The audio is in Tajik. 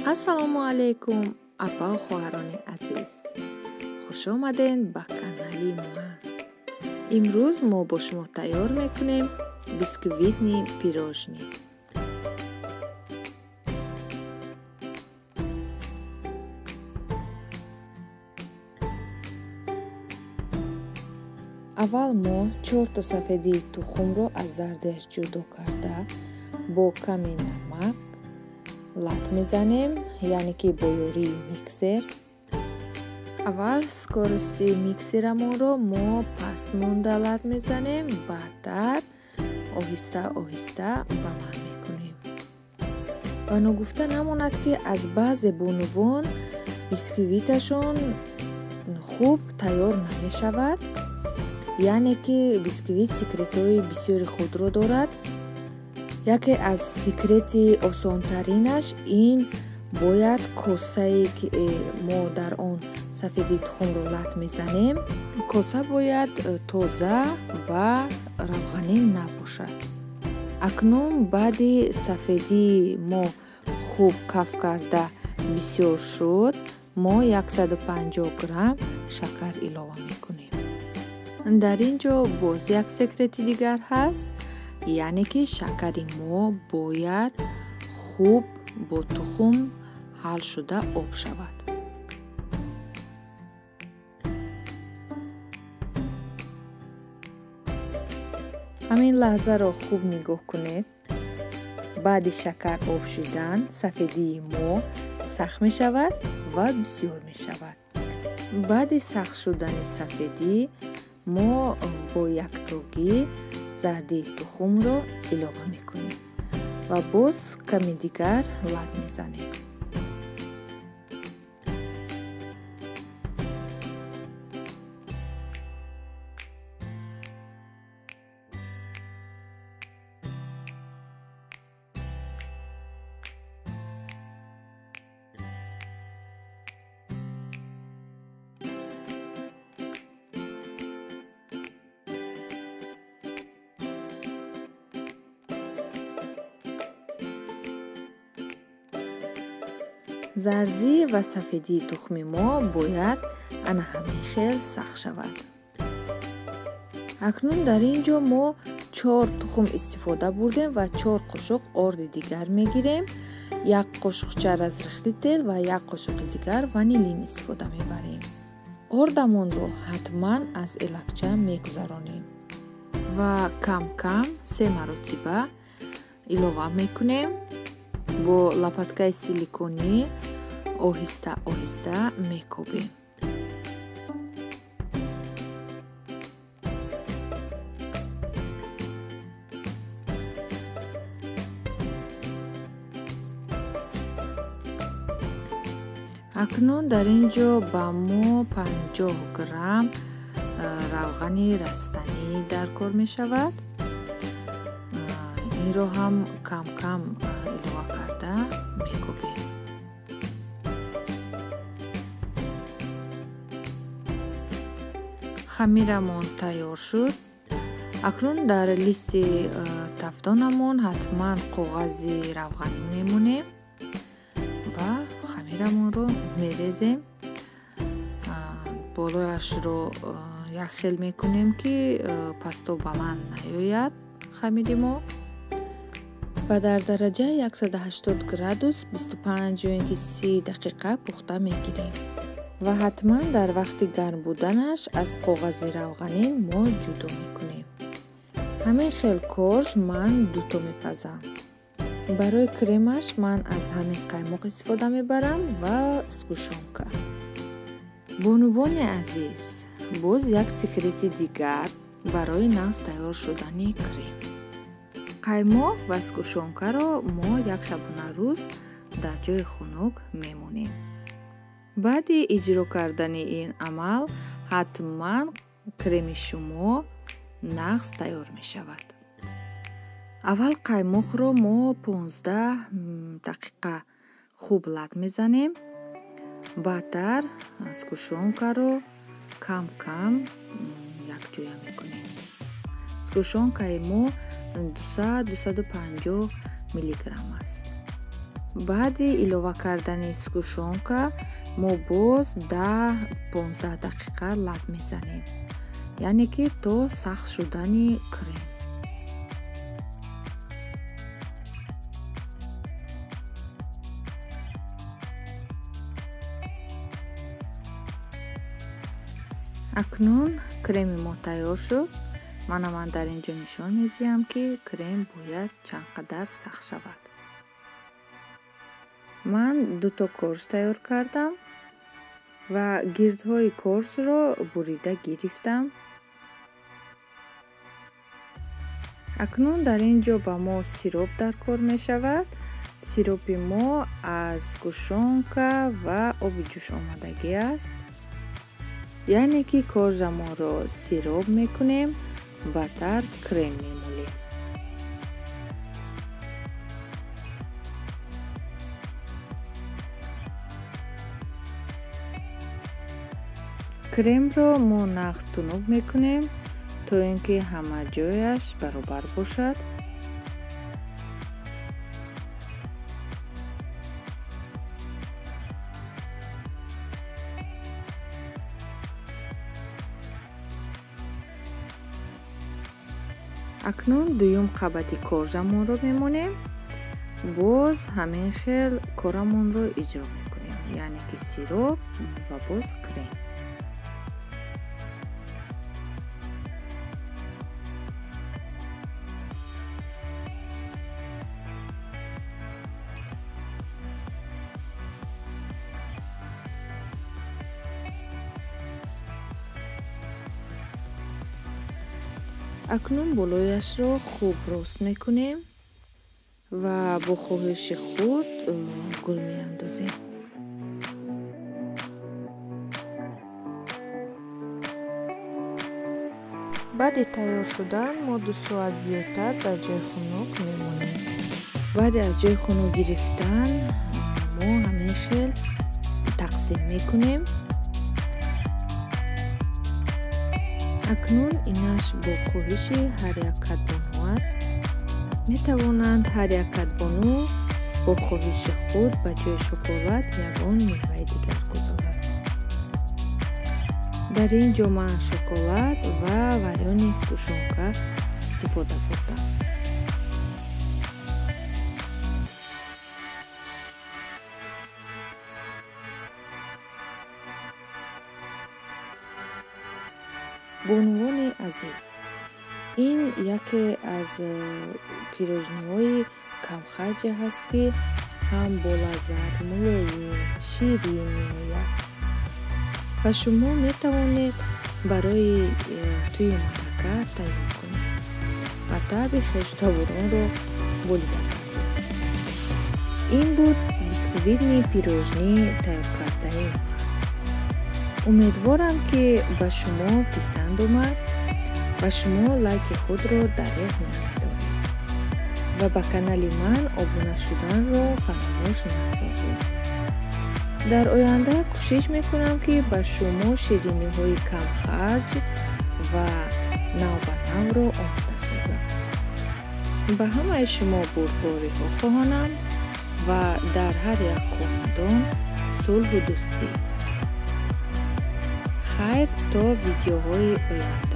Ассалому алайкум, апа хоҳарони азиз. Хуш омадед ба канали ман. Имрӯз мо бо шумо тайёр мекунем бисквитни пирожни. Аввал мо 4 то сафедии тухмро аз зардиаш ҷудо карда бо каме намак лат мезанем, яъне ки бо ёрии миксер. Аввал скорости миксерамонро мо паст монда лат мезанем, баъдтар оҳиста оҳиста баланд мекунем. Ва ногуфта намонад, ки аз баъзе бонувон бисквиташон хуб тайёр намешавад, яъне ки бисквит секретҳои бисёри худро дорад. Яке аз секрети осонтаринаш ин бояд косае ки мо дар он сафеди тухмро лат мезанем, коса бояд тоза ва равғанин набошад. Акнун баъди сафедии мо хуб каф карда бисёр шуд, мо 150 грамм шакар илова мекунем. Дар ин ҷо боз як секрети дигар ҳаст, яъне ки шакари мо бояд хуб бо тухм ҳал шуда об шавад. Ҳамин лаҳзаро хуб нигоҳ кунед. Баъди шакар об шудан сафедии мо сахт мешавад ва бисёр мешавад. Баъди сахт шудани сафедӣ мо бо яктогӣ зардии тухмро илова мекунем ва боз ками дигар лат мезанем. Зардӣ ва сафедии тухми мо бояд ана ҳамин хел сахт шавад. Акнун дар ин ҷо мо 4 тухм истифода бурдем ва 4 қошуқ орди дигар мегирем. 1 қошуқча разрыхлитель ва 1 қошуқи дигар ванилин истифода мебарем. Ордамонро ҳатман аз элакча мегузаронем ва кам-кам 3 маротиба илова мекунем. Бо лопаткаи силиконӣ оҳиста оҳиста мекобем. Акнун дар ин ҷо ба мо 50 грамм равғани растанӣ даркор мешавад. Инро ҳам кам-кам илова карда мекобем. Хамирамон тайёр шуд. Акнун дар листи тафдонамон ҳатман коғази равғанин мемонем ва хамирамонро мерезем. Болояшро як хел мекунем, ки пасту баланд наёяд хамири мо. Ва дар дараҷаи 180 градус 25 ё ин ки 30 дақиқа пухта мегирем. Ва ҳатман дар вақти гарм буданаш аз коғази равғанин мо ҷудо мекунем. Ҳамин хел корж ман дуто мепазам. Барои кремаш ман аз ҳамин қаймоқ истифода мебарам ва сгушонка. Бонувони азиз, боз як секрети дигар барои нағз тайёр шудани крем. Қаймоқ ва сгушонкаро мо як шабонарӯз дар ҷои хунук мемонем. Баъди иҷро кардани ин амал ҳатман креми шумо нағз тайёр мешавад. Аввал қаймоқро мо 15 дақиқа хуб лат мезанем. Баъдтар сгушонкаро кам-кам якҷоя мекунем. Сгушонкаи мо 200-250 миллиграмм аст. Баъди илова кардани сгущёнка мо боз 10-15 дақиқа лат мезанем, яъне ки то сахт шудани крем. Акнун креми мо тайёр шуд. Мана ман дар ин ҷо нишон медиҳам, ки крем бояд чанд қадар сахт шавад. Ман дуто корж тайёр кардам ва гирдҳои коржро бурида гирифтам. Акнун дар ин ҷо ба мо сироп дар кор мешавад. Сиропи мо аз сгущёнка ва оби ҷӯш омадагӣ аст. Яъне ки коржамонро сироп мекунем, баъдтар крем мемолем. Кремро мо нағз тунук мекунем, то ин ки ҳама ҷояш баробар бошад. Акнун дуюм қабати коржамонро мемонем. Боз ҳамин хел корамонро иҷро мекунем, яъне ки сироп ва боз крем. Акнун болояшро хуб рост мекунем ва бо хоҳиши худ гул меандозем. Баъди тайёр шудан мо 2 соат зиёдтар дар ҷои хунук мемонем. Баъди аз ҷои хунук гирифтан мо ҳамин хел тақсим мекунем. Акнун инаш бо хоҳиши ҳар як кадбону аст. Метавонанд ҳар як кадбону бо хоҳиши худ ба ҷои шоколад ягон меваи дигар гузорад. Дар ин ҷо ман шоколад ва варёни сгущёнка истифода бурдам. Бонувони азиз, ин яке аз пирожниҳои камхарҷе ҳаст, ки ҳам бо лаззат, мулоим, ширин меояд ва шумо метавонед барои тӯю маърака тайёр кунед ва таъби хештаворонро болида гардонед. Ин буд бисквитни пирожни тайёркардаи ман. Умедворам, ки ба шумо писанд омад ва шумо лайки худро дареғ намедоред ва ба канали ман обуна шуданро фаромӯш насозед. Дар оянда кӯшиш мекунам, ки ба шумо шириниҳои камхарҷ ва навбанавро омода созам. Ба ҳамаи шумо бурдбориҳо хоҳонам ва дар ҳар як хонадон сулҳу дӯстӣ. Хайр то видеоҳои оянда.